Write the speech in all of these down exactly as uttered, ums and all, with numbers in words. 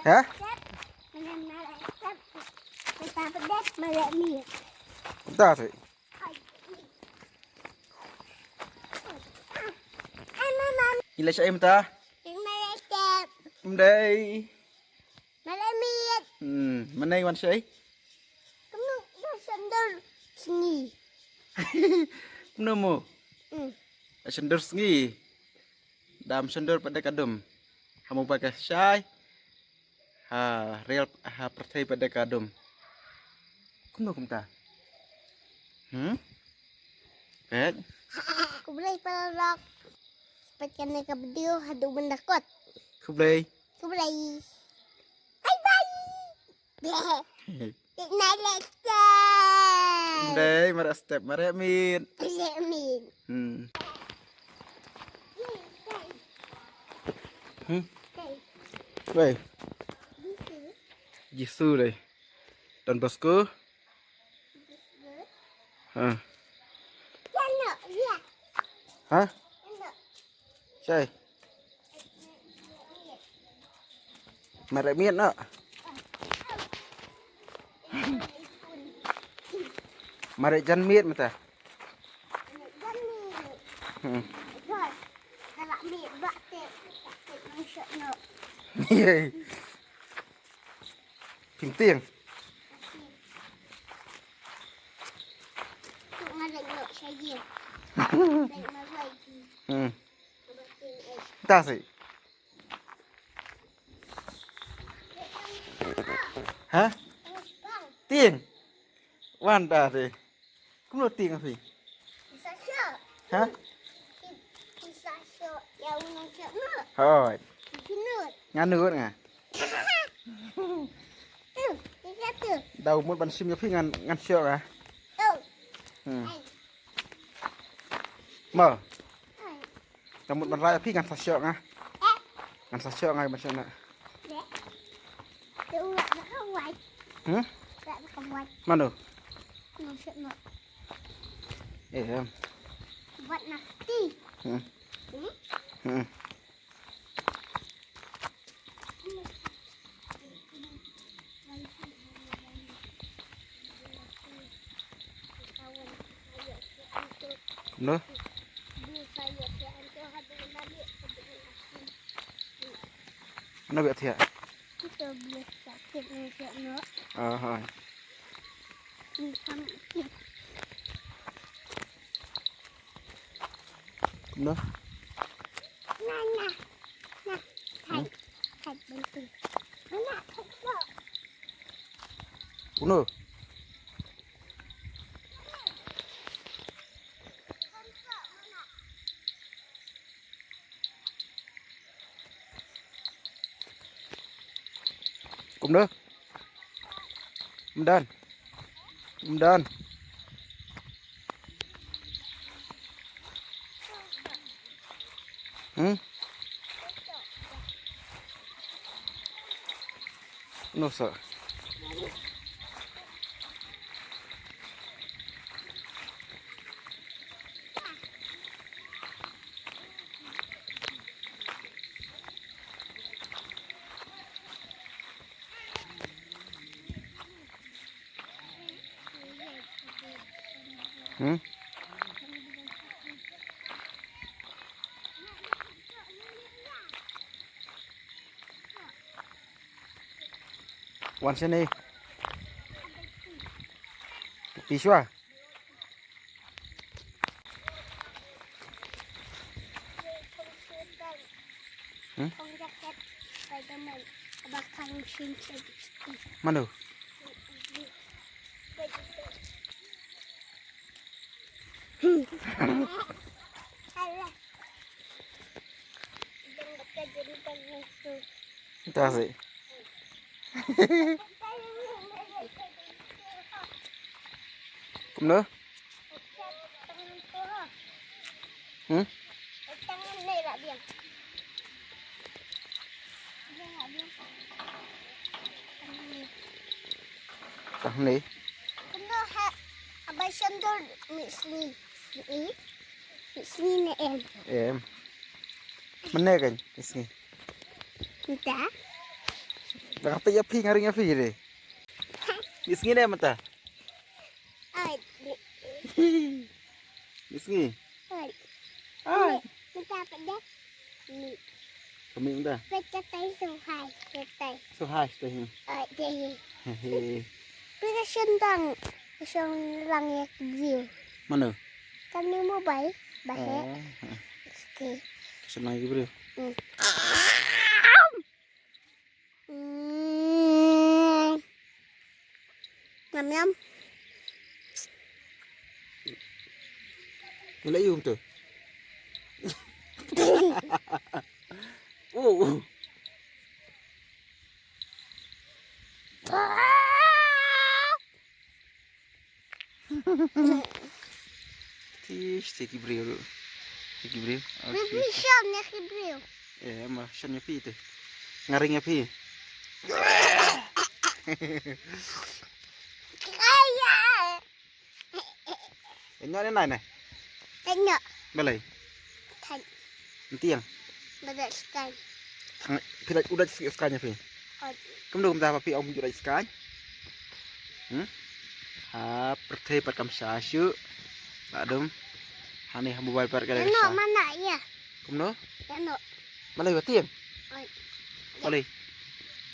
Ha? Kumta te. Ila sha im ta? Im dei. Hmm, manei wan shai? Kumno wan shandor sngi? Kumno mo? Hmm. Shandor sngi. Dam shandor pat de ka dum. Hamu ba ka shai. Ha real ha pyrthei pat de ka dum. Kumno kumta? Hmm? Pet? Khublei para lok. Pet kane ka video haduh ban da kot. Khublei. Khublei. Bye bye. Dei, mare step, mare min. Mare min. Hmm. Hmm. Wei. Jisu dei. Don Bosco. Ha. Ha? Sai. Mare miet no. Mare jan miet mata. Hmm. Yay. Phim tieng. Hmm. Ta si. Ha? Tieng. Wan ta si. Kumno tieng phi? Ha? Hoi. Nga nud nga. Dau mut ban shim ïa phi ngan ngan shoh nga. Hmm. Mo. Dau mut ban rai ïa phi ngan sa shoh nga. Ngan sa shoh nga ban shoh na. Hmm? Mano? Eh, em. Hmm. Hmm. Kumno? Kumno biang thiah? Ah, hai. Kumno? Kumno? Kumno? Mdan. Mdan. Hmm? No, sir. Hmm? Wan sini. Pishwa. Hmm? Mano? Ta si. Kumno? Hmm? Tang ni. Kumno ha abai shandor mi sni. Mi sni ne em. Em. Mane kan mi sni. Nta. Dah kata ya pi, ngaring ya pi deh. Miss ngi deh mata. Ai. Miss ngi. Ai. Ai. Nta apa deh? Ni. Kami mata. Peta tai so hai, peta tai. So hai, teh. Ai, deh. Hehe. Peta sendang, sendang ya view. Mana? Kami mobile, bahaya. Oh, heeh. Oke. Sendang ya view. Hmm. Hmm. Yum, yum. Wala yung to. Oh. Tish, te ki briew ruh. Te ki briew. Ruh. Ruh, shan ïa ki briew. Eh, ma shan ïa phi te. Nga ring ïa phi. Ïa nyo ne nai ne. Ïa nyo. Balei? Kan. Ntiang. Badat skan. Phi la u dat skan ïa phi. Kumno kumta ba phi ong ju dei skaiñ? Hmm? Ha pyrthei pat kam sha shu. Ba dum. Hani ha mobile pat ka dei. Ïa no sha. Mana ïa? Kumno? Ïa no. Balei ba tieng? Oi. Balei?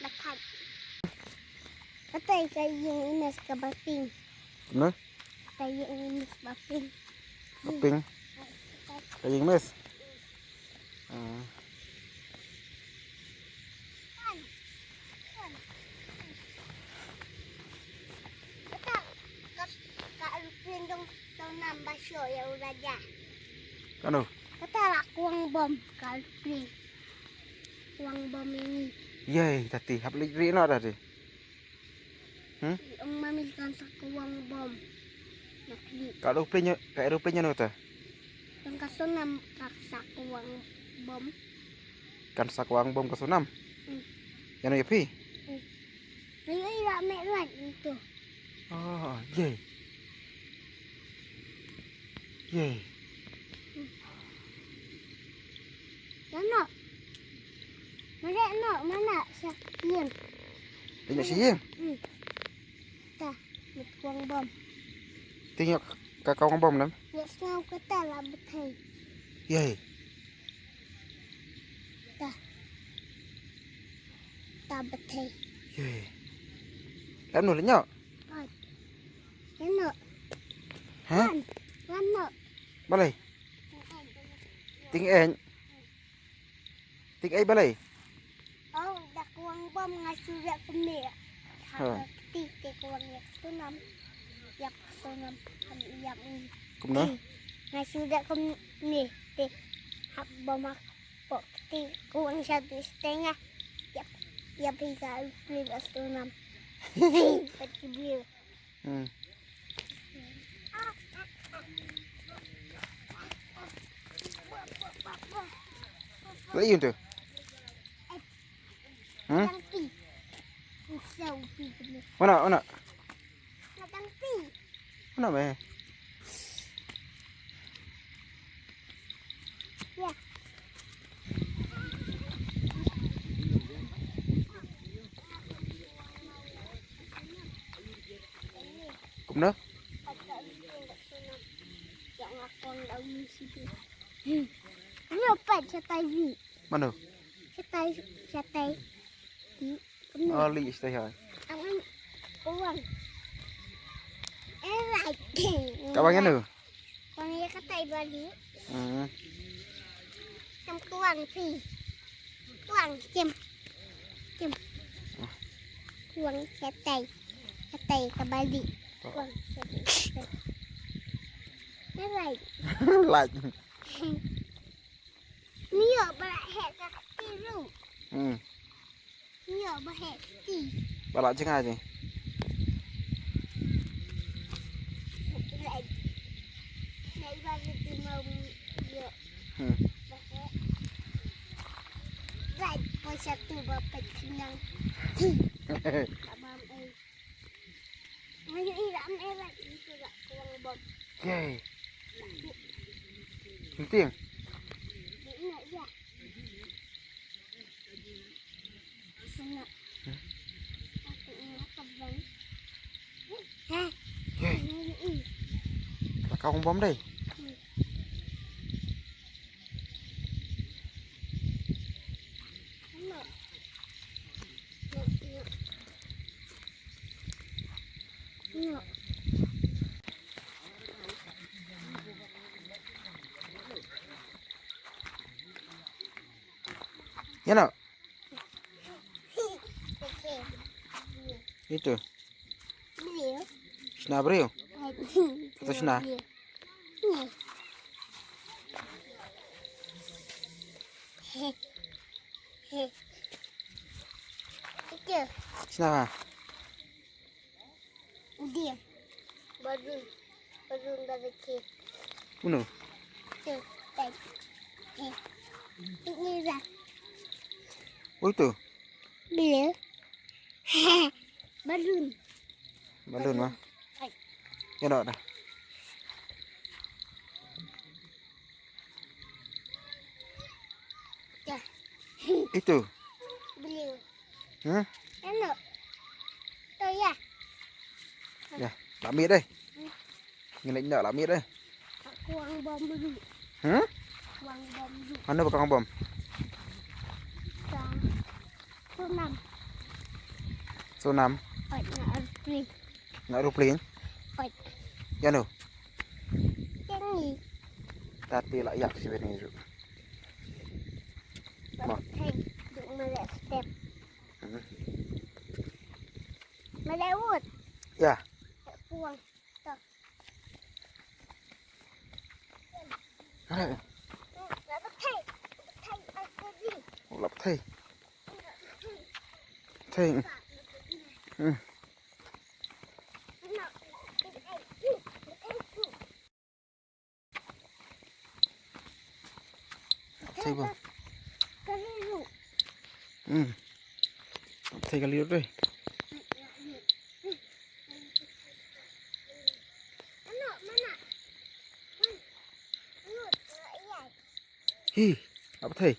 Ba khat. Kata ka ïing Ines ka ba pink. Kumno? Ka ïing Ines ba pink. Ba pink. Ka ïing Ines. Ah. Kata ka, ka aeroplane dong sona ba sho ïa u raja. Kano? Kata la kwang bom ka aeroplane. Kwang bom ini. Yei, tati hap leit ri no tati. Hmm? Ong mami kan sa kwang bom. Nak li. Ka aeroplane, ka aeroplane ïano ta? Kan ka sonam ka sa kwang bom. Kan sa kwang bom ka sonam? Hmm. Ïano ïa phi? Hmm. Ayo ira me lan itu. Ah, ye. Ye. Ïano. Mana no, mana sa ïing. Ïano sa ïing? Hmm. Ta, met kwang bom. Tieng ïa ka kwang bom lam? Ïa sngew kata la bthei. Yei. Ta. Ta bthei. Yei. Lam no la ñiah? Oi. Lam no. Ha? Wan. Wan no. Balei? Ting eng. Ting ei balei? Oh, da kwang bom nga shu da kumne. Ha. Ha. Ka kti te kwang ïa ka sunam. Ïa ka sunam. Ïa ka. Kumno? Nga shu da kumne te hap bom ha ka kti kwang sha tu steng ïa. Ïa, ïa phi ka pli da sunam. Pat ki briew. Hmm. Lei yun tu. Hmm? Mana, mana? Mana me? Kumno? Kumno pat shatai zi? Mano? Shatai, shatai. Kumno? Oh, li shatai hai. Awan, awan. Eh, right. Ka bang ïano? Kwang ïa katai ba dih. Hmm. Kem kwang phi. Kwang kem. Kem. Kwang shatai. Shatai ka ba dih. Kwang shatai. Shatai. Lai. Lai. Mio ba la heh ka kti ruh. Hmm. Ïa, ba heh ti. Ba la jngai ti. Lai. Lai ba ni ti mau ïa. Hmm. Ba heh. Lai poi satu ba pet kenyang. Abang ai. Mai ïa ram ai lai itu lah kuang bom. Yay. Penting. Ina ïa. Ka ong bom dei. Ïa no. Itu. Shna briew. Kata shna. Shna ha. Uno. Uito. Balloon. Balloon ma. Ïa no da. Itu. Balloon. Hmm? Ïa no. To ïa. Ïa, la miet dei. Ngi leit noh la miet dei. Ka ong bom ruh. Hmm? Ka ong bom ruh. Mano ba ka ong bom? Sonam. Sonam. Oi, na aeroplane. Na aeroplane? Oi. Ïa no. Ïa ni. Tati la ïa si bini ju. Ba. Thai, duk mele step. Hmm. Mele wut. Ïa. Puang. To. Mele. Lap thai. Thai. Hmm. Thai ba. Hmm. Thai kali re. Hi, apa thai?